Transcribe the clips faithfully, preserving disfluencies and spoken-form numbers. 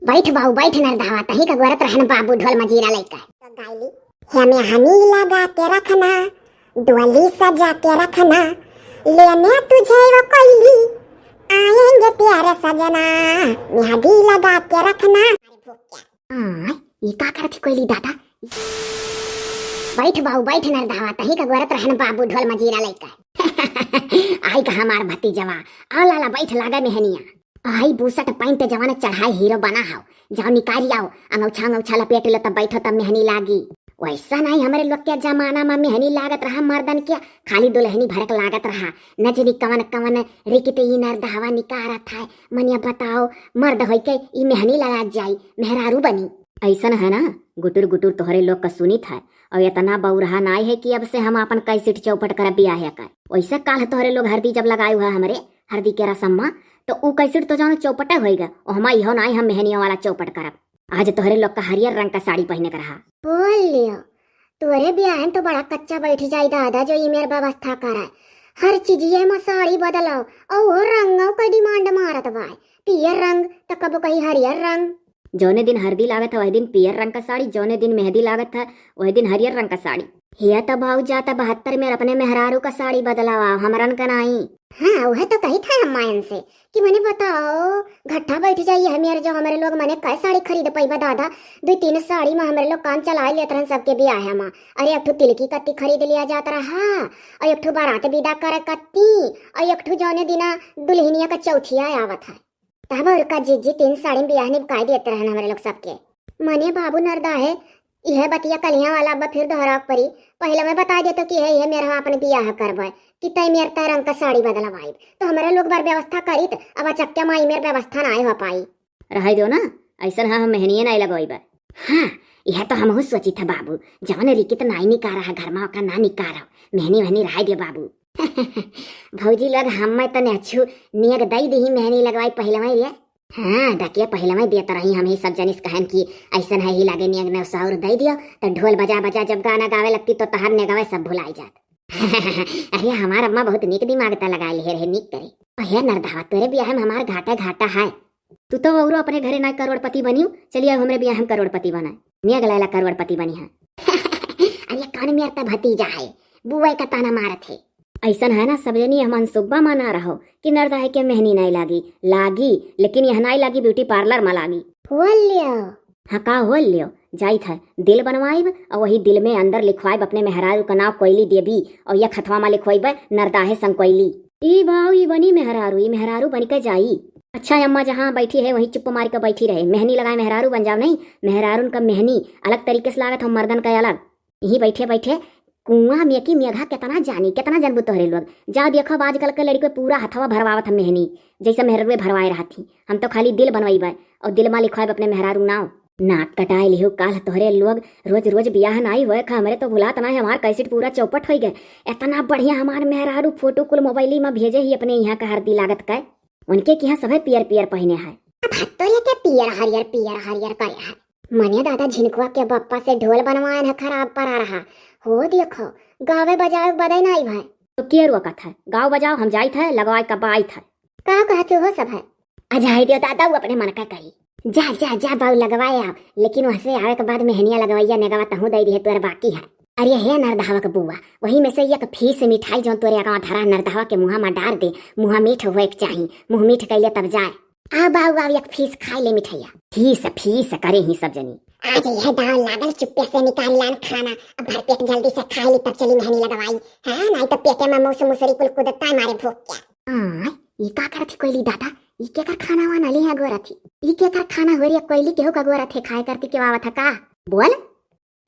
बैठ बाऊ, बैठ नरदहवा, तही का गोरत रहन बाबू ढोल मजीरा लइका। तो गाइली, "हे मेहनी लगा के रखना, डोली सजा के रखना, लेने तुझे वो कोयली, आएंगे प्यारे सजना, मेहंदी लगा के रखना।" अरे भूख क्या? हाँ, ई का करत ही कोइली दादा? बैठ बाऊ, बैठ नरदहवा, तही का गोरत रहन बाबू ढोल मजीरा लइका। आई का हमार भतीजवा, आ लाला बैठ लागे मेहनिया। आई बुसट पैंट जवान चढ़ाई हीरो बना हाव, जाओ निकारी आओ, अंगौछा अंगौछा लपेट लो तब बैठो तब मेहनी लागी। वैसा नाहीं हमरे लोग के जमाना मा मेहनी लागत रहा मर्दन के, खाली दुलहनी भरक लागत रहा। न जनी कवन कवन रिकित ई नरदहवा निकारत है, मनिया बताओ, मर्द होइके ई मेहनी लगा जाई, मेहरारू बनी। अइसन है ना, गुटुर गुटुर तोहरे लोग का सुनित है, और इतना बौरहा नाई है कि अब से हम आपन कैसेट चौपट करब बियाह का। वैसे काल तोहरे लोग हरदी जब लगाए हुआ हमरे हरदी के रसम मा, तो ऊ कैसेट तो जानो चौपटे होइगा, ओहमा इहो नाई हम मेहनियों वाला चौपट करब। आज तोहरे लोग का हरियर रंग का साड़ी पहने का रहा। बोल लियो, तोरे बियाह में तो बड़ा कच्चा बैठ जाई दादा, जो ई मेर व्यवस्था करे। हर चीजिए में साड़ी बदलाओ, और वो रंगों का डिमांड मारत बाय। पियर रंग, तो कबो कही हरियर रंग। जौने दिन हरदी लागत है, वही दिन पियर रंग का साड़ी, जौने दिन मेहंदी लागत है, वही दिन हरियर रंग का साड़ी। हिया तो भाऊ जाता बहत्तर में अपने मेहरारू का साड़ी बदलावा, हमरन का नाई। हाँ, वह तो कही था अम्मा इनसे कि मने बताओ, घट्ठा बैठ जाइए हमें, जो हमरे लोग मने कै साड़ी खरीद पैबा दादा? दो तीन साड़ी में हमरे लोग काम चला लेत रहन सबके बियाह में। अरे, एक ठो तिलकी कत्ती खरीद लिया जात रहा, और एक ठो बारात विदा करे कत्ती, और एक ठो जौने दिना दुल्हनिया का चौथिया आवत है। तब और का जीजी तीन साड़ी में बियाह निपकाई देत रहन हमरे लोग सबके। मने बाबू नरदा है, इहे बतिया कलिया वाला अब फिर दोहराव परी। पहिले मैं बता देतो कि है, इहे मेर हम अपन बियाह करबे, कि तय मेर तय रंग का साड़ी बदलवाई, तो हमरे लोग बार व्यवस्था करीत, अब अचक्के माई मेर व्यवस्था ना हो पाई। रहाई दो ना, अइसन है हम मेहनिए नाई लगवाई बा। हाँ, यह तो हमहू सोची था बाबू, जवन रिकित नाई निकारा है घर में, ओका ना निकारो, मेहनी वहनी रहाई दे बाबू। भौजी लोग, हम मैं तो नेछू नियग दई दही मेहनी लगवाई पहिले में रे। हाँ, डकिया पहिले में देत रही, हम ही सब जनिस कहन कि अइसन है ही लागे नियग ने सौर दई दियो, तो ढोल बजा बजा जब गाना गावे लगती तो तहर ने गावे सब भुलाई जात। अरे, हमार अम्मा बहुत नीक दिमाग ता लगाए ले रहे, नीक करे। अहे नरदहवा, तोरे बियाह में हमार घाटा घाटा है। तू तो औरो अपने घरे ना करोड़पति बनियो, चलिए आओ हमरे बियाह में करोड़पति बनाए। नियग लैला करोड़पति बनी है। अरे कौन मेर त भतीजा है, बुआ का ताना मारत है। अइसन है ना, सब जनी हम अनसुब्बा मा ना रहो कि नरदहवा के मेहनी नाई लागी, लागी, लेकिन यह नाई लागी, ब्यूटी पार्लर मा लागी। बोल लियो। हाँ, का हो लियो? जाइत है, दिल बनवाइब और वही दिल में अंदर लिखवाइब अपने मेहरारू का नाव कोयली देवी और यह खतवा मा लिखवाइब नरदाहे संग कोयली। ई बाऊ, ई बनी मेहरारू, ई मेहरारू बन के जाई। अच्छा अम्मा, जहाँ बैठी है वहीं चुप मार के बैठी रहे, मेहनी लगाए मेहरारू बन जाओ नहीं, मेहरारून का मेहनी अलग तरीके से लागत हो, मर्दन का अलग। यहीं बैठे बैठे कुआं में की मेघा कितना जानी, कितना जनबू तोहरे लोग। जाओ देखो, अब आजकल के लड़के पूरा हथवा भरवावत हम मेहनी, जैसे मेहररुए भरवाए रहत ही। हम तो खाली दिल बनवाइबे और दिल मा लिखवाइब अपने मेहरारू नाव। नाक कटाए लिहू काल तोहरे लोग, रोज रोज बियाह नाई होए खा, हमरे तो भुलात नाई, हमार कैसेट पूरा चौपट होई गए। इतना बढ़िया हमार मेहरारू फोटो कुल मोबाइली मा भेजे ही अपने यहाँ का हरदी लागत का। उनके किहाँ सभे पियर पियर पहिने है। अब हत्तोरिया के पियर हरियर, पियर हरियर करे है। मने दादा झिनकुआ के बप्पा से ढोल बनवायन है, खराब परा रहा। हो देखो, गावे बजावे के बदे नाई भाई। तो के रोकत है? गाओ बजाओ, हम जाइत है, लगवाए का बाइत है। का कहत हो सब है? अजाए दियो दादा, वो अपने मन का करी। जा, जा, जा बाऊ लगवाए आओ, लेकिन वहाँ से आवे के बाद मेहनिया लगवैया नेगवा तहूँ दे दिहे, तोर बाकी है। अरे हे नरदहवा के बुआ, वही में से एक फीस मिठाई जौन तोरे अगवा धरा नरदहवा के मुँहा मा डार दे, मुँहा मीठ होए के चाही, मुँह मीठ कैले तब जाए। आ बाऊ, आव, एक फीस खाई ले मिठाइया। फीस, फीस करे ही सब जनी। आज यह दाव लागल, चुप्पे से निकाल लान खाना। अब भरपेट जल्दी से खाई ली, तब चली मेहनी लगवाई। हाँ, नाई तो पेटे में मौस मुसरी कुल कुदता मारे भूख के। हाँ, ई का करत ही कोयली दादा? ई केकर खाना वाना ले गोरत ही? ई केकर खाना हो रे कोयली, केहू का गोरत है खाए करती के आवत है का? बोल।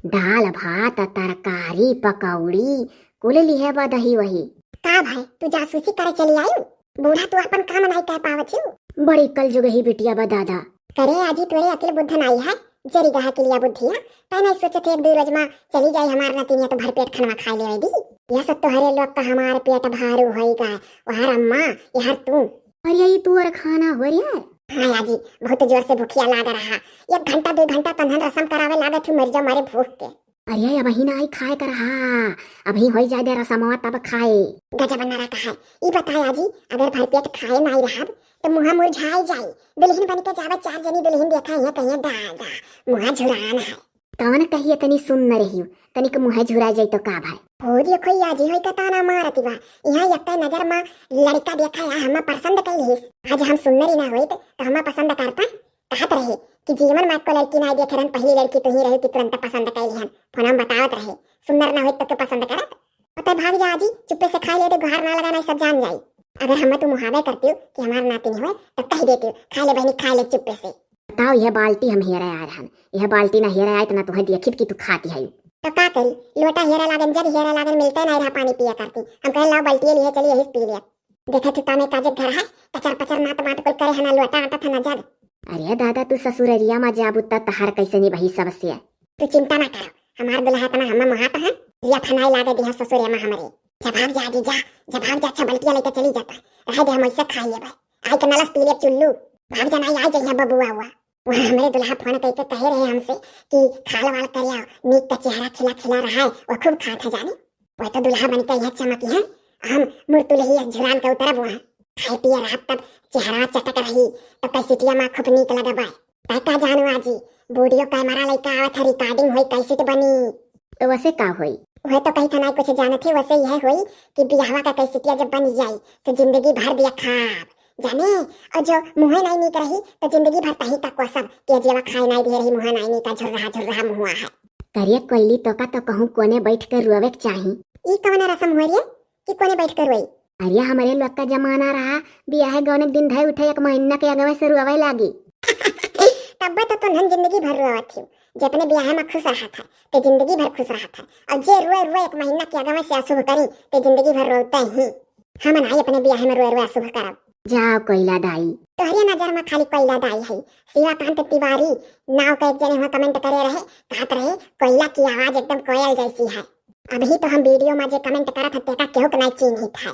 दाल भात, तरकारी, पकौड़ी, कुल लिहे बा दही वही। का भाई, तू जासूसी करे चली आयु? बूढ़ा तू अपन काम नाई कर पावत हूँ। बड़ी कलजुगही बिटिया बा दादा। करे आजी, तोरे अकिल बुद्धि नाई है, जरी गहा के लिया बुद्धिया। तै नाई सोचत एक दो रोज मा चली जाई हमार नतिनिया तो भरपेट खनवा खाए लेवे दी। यह सब तोहरे लोग का हमार पेट भारू होई गए। वहर अम्मा, यहर तू। अरे ई तू और खाना हो रे? हाँ आजी, बहुत जोर से भूखिया लाग रहा। एक घंटा दो घंटा तन्हन रसम करावे लागत हूँ, मर जा मारे भूख के। अरे, अबहीं नाहीं खाए का रहा, अबहीं होइ जाए दे रसमवा तब खाए। गजब नरा कहा है। ई बताए आजी, अगर भरपेट खाए नाहीं रहब, त मुँहा मुरझाए जाई। दुल्हिन बन के जावे चार जनी दुल्हिन देखा, इहाँ कहिया दादा, मुँहा झुरान है। तवन कहिए तनी सुन न रहियो, तनिक मुँहे झुरा जाई तो का भाई। हो देखो ई आजी होई का ताना मारती बा। इहाँ एक नजर मा लड़का देखा या हमा पसंद कइल हिस। आज हम सुंदरी ना होइत तो हमा पसंद करता। कहत रहे कि जीवन मा को लड़की ना देखे रहन, पहली लड़की तू ही रही कि तुरंत पसंद कइल हन। फोन हम बतावत रहे, सुंदर ना होइत तो के पसंद करत। पता भाग जा आजी, चुप्पे से खाए ले दे, गुहार ना लगा, नहीं सब जान जाई। अगर हम तू मुहावे करती कि हमार नाती नहीं होए तो कह देती, खा ले बहनी, खा ले चुप्पे से। बताओ, यह बाल्टी हम हेरे आए रहन, यह बाल्टी ना हेरे आए, इतना तुहे देखित कि तू खाती है। तो का करी, लोटा हेरे लागन, जग हेरे लागन, मिलते नहीं रहा पानी पिया करती। हम कहे, "लाओ बाल्टी लिए चलिए, यही पी लिया।" देखा तू तामे काजे घर है, कचर पचर मात मात कुल करे है, ना लोटा आटा था ना जग। अरे दादा, तू ससुररिया मा जाबू त तहार कैसे निभाई सबसे? तू चिंता ना करो, हमार दुल्हा इतना हमें महात है, या फनाई लागे दिया ससुरे मा हमरे। जब भाग जा आजी जा, जब भाग जा, अच्छा बाल्टिया लेके चली जाता, रह दे हम ऐसे खा लेबे। आई के नलस पी लेब चुल्लू। भाग जा, नाई आई जइहा बबुआ हुआ। वहाँ हमरे दुल्हा फोन करके कहे रहे हमसे कि खाल वाल कर आओ, नीक का चेहरा खिला खिला रहा है, वो खूब खात है जानी। वह तो दुल्हा बन के यह चमकी है, हम मुरतुलही झुरान के उतरब वहाँ। खाए पिए रहब तब चेहरा चटक रही, तो कैसेटिया मा खूब नीक लगबा। तै का जानू आजी, वीडियो कैमरा लेके आवत है, रिकॉर्डिंग होई, कैसेट बनी। तो वैसे का होई? वह तो कही था ना कुछ जानत है, वैसे यह होई कि बियाहवा का कैसेटिया जब बन जाई तो जिंदगी भर बिया खाब। जाने, और जो मुँहे नहीं नीक रही तो जिंदगी भर तही का कोसब कि अजियावा खाए नहीं दिए रही, मुँहा नहीं नीका, झुर्रहा झुर्रहा मुँहवा है। करिया कोयली, तो का तो कहूँ कोने बैठ के रोवे के चाही। ई कौन रसम हो रे कि कोने बैठ के रोई? अरे हमरे लोग का जमाना रहा, बियाहे गौने के दिन धई उठे एक महीना के अगवे से रोवे लागी। तब्बे तो तुन्हन जिंदगी भर रोवत हियो, जितने बियाहे मा खुश रहा था ते जिंदगी भर खुश रहा था, और जे रोए रोए एक महीना के अगवे से अशुभ करी ते जिंदगी भर रोते ही। हम नाई अपने बियाह मा रोए रोए अशुभ करब। जाओ कोयला दाई। तोहरे नजर मा खाली कोयला दाई है। शिवाकांत तिवारी नाव का एक जने हुआ कमेंट करे रहे, कहत रहे, "कोयला की आवाज एकदम कोयल जैसी है।" अभी तो हम वीडियो मा जे कमेंट करत है तेका केहू के नाई चीन्हित है,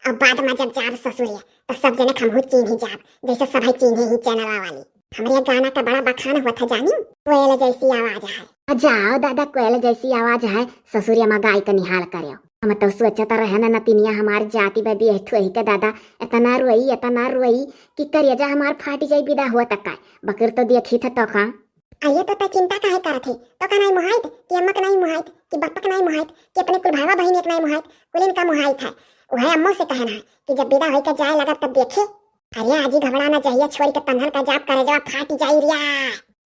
अब बाद मा जब जाब ससुरे तो सब जने हमहू चीन्हि जाब, जैसे सभई चीन्हे ही चैनलवा वाली। हमरे गाना का बड़ा बखान हुआ था जानी, कोयल जैसी आवाज है। आ जाओ दादा, कोयल जैसी आवाज है, ससुरिया मा गाय का निहाल करेओ। हम तो सोचत रहे ना नतिनिया हमार जाति बे बियहठुअही के दादा, इतना रोई, इतना रोई कि करेजा हमार फाटी जाई, विदा हुआ तक का। बकर तो देखी था तो का। अरे तो तै चिंता काहे करत है? तो का नाई मुहाइत कि अम्मा के नाई मुहाइत कि बप्पा के नाई मुहाइत कि अपने कुल भावा बहिन एक नाई मुहाइत, कुलिन का मुहाइत है। वह अम्मो से कहना है कि जब विदा होई के जाए लगब तब देखे। अरे आजी घबरा ना, जहिया छोड़ के तन्हन का जाब करेजवा फाटी जाई रिया।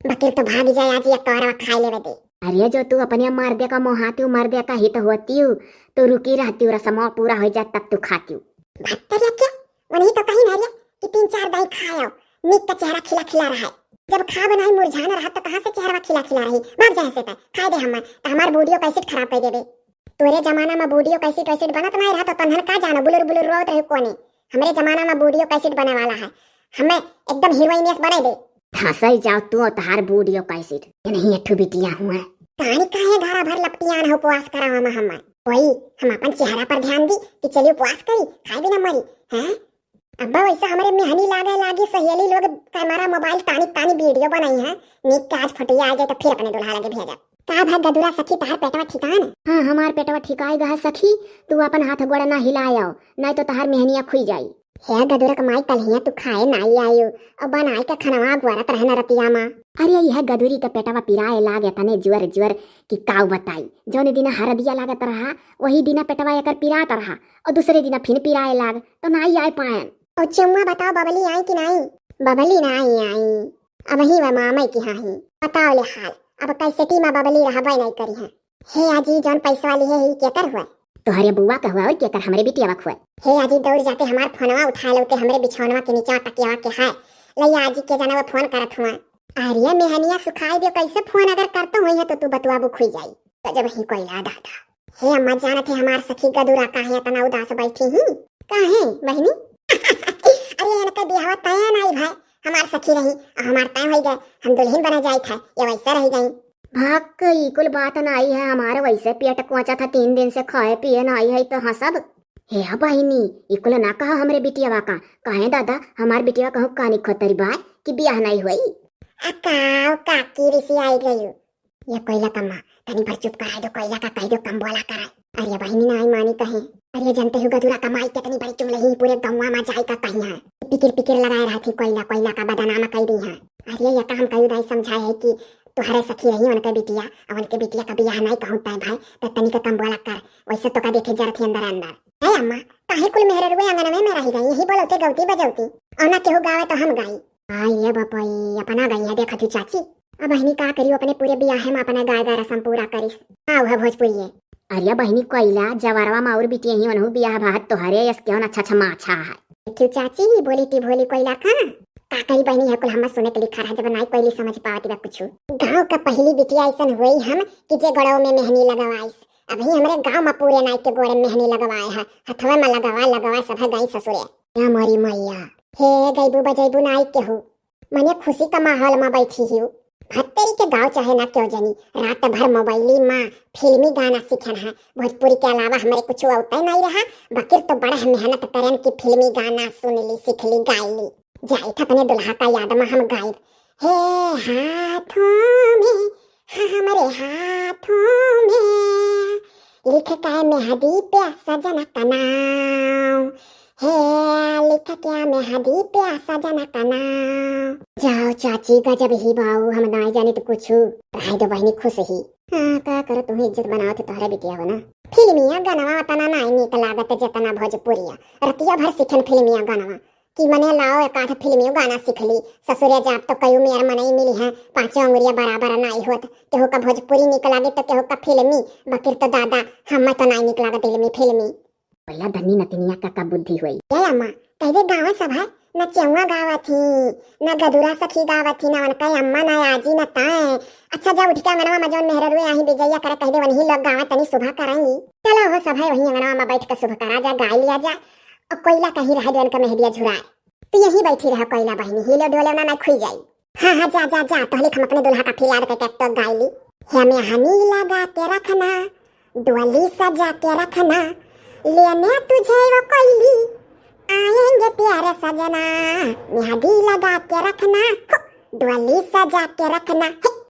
बकर तो भाग जाए आजी, एक कवरवा खाए लेवे दे। अरे जो तू अपने मर्दे का मोहातिउ, मर्दे का हित होतिउ, तो रुकी रहतिउ, रसमवा पूरा हो जात तब तू खातिउ। भत्तरिया के, वही तो कही ना रे कि तीन चार दाई खायो, नीक का चेहरा खिला खिला रहा है। जब खाब नाई मुरझान रहा तो कहाँ से चेहरा खिला खिला रही? भाग जाए से तै, खाए दे हमार, तो हमार वीडियो कैसेट खराब कर देबे। तोरे जमाना मा वीडियो कैसेट वैसेट बनत नाई रहा तो तन्हन का जानो, बुलुर बुलुर रोत रहे कोने। हमरे जमाना मा वीडियो कैसेट बने वाला है, हमें एकदम हीरोइनेस बने दे। धसई जाओ तू और तहार वीडियो कैसेट, ये नहीं अठू बिटिया हुआ। कहानी काहे घरा भर लपटियान हो उपवास करा हमा हमार? वही हम अपन चेहरा पर ध्यान दी कि चली उपवास करी, खाए बिना मरी, हैं? अब्बा वैसे हमरे मेहनी लागे लागी, सहेली लोग कैमरा मोबाइल तानी तानी वीडियो बनाई है, नीक के आज फोटो आ जाए तो फिर अपने दुल्हा लगे भेजब। का भा गदुरा सखी, तहार पेटवा ठिकान? हाँ, हमार पेटवा ठिकाए गा है सखी, तू अपन हाथ गोड़ ना हिलायो, नहीं तो तहार मेहनिया खुई जाई। हे गदुरक माई, कल्हिया तू खाए नाई आयो, और बनाए के खनवा गुआरत रहे न रतिया मा। अरे यह गदुरी के पेटवा पिराए लागे तने जुअर जुअर कि काऊ बताई। जौने दिना हरदिया लागत रहा, वही दिना पेटवा एकर पिरात रहा, और दूसरे दिना फिर पिराए लाग, तो नाई आए पायन। और चुम्मा बताओ, बबली आई कि नाई? बबली नाई आई, अबही वह मामई के यहाँ ही। बताओ ले हाल, अब कैसेटी मा बबली रहबे नाई करी है। हे आजी, जौन पैसा वाली है, ही केकर हुआ? तोहरे बुआ का हुआ और केकर, हमरे बिटिया का हुआ। हे आजी, दौड़ जाके हमार फोनवा उठा लो के हमरे बिछौनवा के नीचे तकियावा के है। लइया आजी के जाना वो फोन करत हुआ। अरे मेहनिया सुखाई दियो, कैसे फोन अगर करते हुई है तो तू बतुआ बुक हुई जाई। तो जब ही कोई याद आता। हे अम्मा, जानत है हमार सखी गदुरा काहे इतना उदास बैठी ही? काहे बहिनी? अरे इनके बियाहवा तय नाई भाई, हमार सखी रही, और हमार तय होई गए, हम दुल्हन बने जाई था, ये वैसे रह गई। भाग के ई कुल बात नाई है, हमारे वैसे पेट कोचा था, तीन दिन से खाए पिए नाई है तो हंसब। हे हा बहिनी, ई कुल ना कहा हमरे बिटियावा का। काहे दादा, हमार बिटियावा कहूँ कानी खोतरी बाय कि बियाह नाई होई? अकाओ काकी रिसी आई गई। ये कोइला कम्मा, तनी भर चुप कराइ दो, कोइला का कहि दो कम बोला करे। अरे बहिनी नाहीं मानी कहीं। अरे जनते हो गदुरा कमाई केतनी बड़ी चुगलही, पूरे गौवा मा जाई का कहीं है। पिकिर पिकिर लगाए रहत ही कोइला, कोइला का बदनाम कइ दी है। अरे ये काम कई दाई समझाए है कि तुहरे सखी रही उनके बिटिया, अब उनके बिटिया का बियाह नाहीं कहूँ तय भाई, तो तनी का कम बोला कर, वैसे तो का देखे जरत ही अंदर अंदर। ए अम्मा, काहे कुल मेहररुए आंगनवे में रहि गई, यही बोलौते गौती बजौती, और ना केहू गावे तो हम गाई। आई ये बपई, अपना गई है देखत ही चाची। अब बहिनी का करियो, अपने पूरे बियाह में अपना गाय गाय रसम पूरा करिस। हाँ, वह भोजपुरी है। अरे बहिनी कोइला, जवरवा मा और बिटिया ही उनहु बियाह भात तोहरे यस केवन अच्छा अच्छा माछा है। क्यों चाची, बोली टी भोली कोइला का? का कही बहिनी है कुल हम सुने के लिखा रहा, जब नाई कोइली समझ पावत बा कुछ। गाँव का पहली बिटिया ऐसन हुई हम कि जे गड़ो में मेहनी लगवाइस। अभी हमरे गाँव में पूरे नाई के गोड़े मेहनी लगवाए है, हथवा में लगवा लगवा सब गई ससुरे। या मोरी मैया, हे गईबू बजैबू नाई केहू, मने खुशी का माहौल में बैठी ही। भत्तेरी के गाँव चाहे ना क्यों जनी, रात भर मोबाइली में फिल्मी गाना सीखन है। भोजपुरी के अलावा हमरे कुछ औते नहीं रहा, बकिर तो बड़ा मेहनत करन कि फिल्मी गाना सुन ली, सीख ली, गाई ली। जाइत अपने दुल्हा का याद में हम गाइब। हे हाथों में, हाँ, हमरे हाथों में लिख के मेहंदी पे सजना का नाम। हे लिख के मेहंदी पे सजना का नाम। जाओ चाची, गजब ही बाऊ, हम नाई जानी तो कुछ। रहे दो बहिनी, खुश ही। हाँ, का करो, तुम्हें इज्जत बनाओ तो तोहरे बिटिया हो ना। फिल्मिया गनवा उतना नाई नीक लागत जितना भोजपुरिया। रतिया भर सीखन फिल्मिया गनवा। कि मने लाओ एक आध फिल्मियो गाना सीख ली। ससुरे जाब तो कयू मेर मनई मिली हैं, पाँचों अंगुरिया बराबर नाई होत। केहू का भोजपुरी निक लागे तो केहू का फिल्मी, बकिर तो दादा, हमें तो नाई निक लागत दिल में फिल्मी। भैया धन्नी नतिनिया का, का बुद्धि हुई। ए अम्मा, कह दे गाँव सब है, न चेउआ गावत ही, न गदुरा सखी गावत ही, न उनका अम्मा, न आजी, न ताए। अच्छा जा उठ के अंगनवा में जौन मेहररुए आही बिजैया करे, कह दे वही लोग गावा तनी सुबह कराई। चलो हो सब है वही अंगनवा में बैठ के सुबह करा जा, गाय लिया जा। और कोइला कहीं रह दे उनका मेहदिया झुराए। तू यहीं बैठी रह कोइला बहिनी, हिले डोले ना, ना खुई जाई। हाँ, हाँ, जा, जा, जा, तोहली हम अपने दुल्हा का फिलाद के टैक्टर गाई ली। हे मेहंदी लगा के रखना, डोली सजा के रखना, लेने तुझे वो कोइली, आएंगे प्यारे सजना, मेहंदी लगा के रखना, हो, डोली सजा के रखना, हे,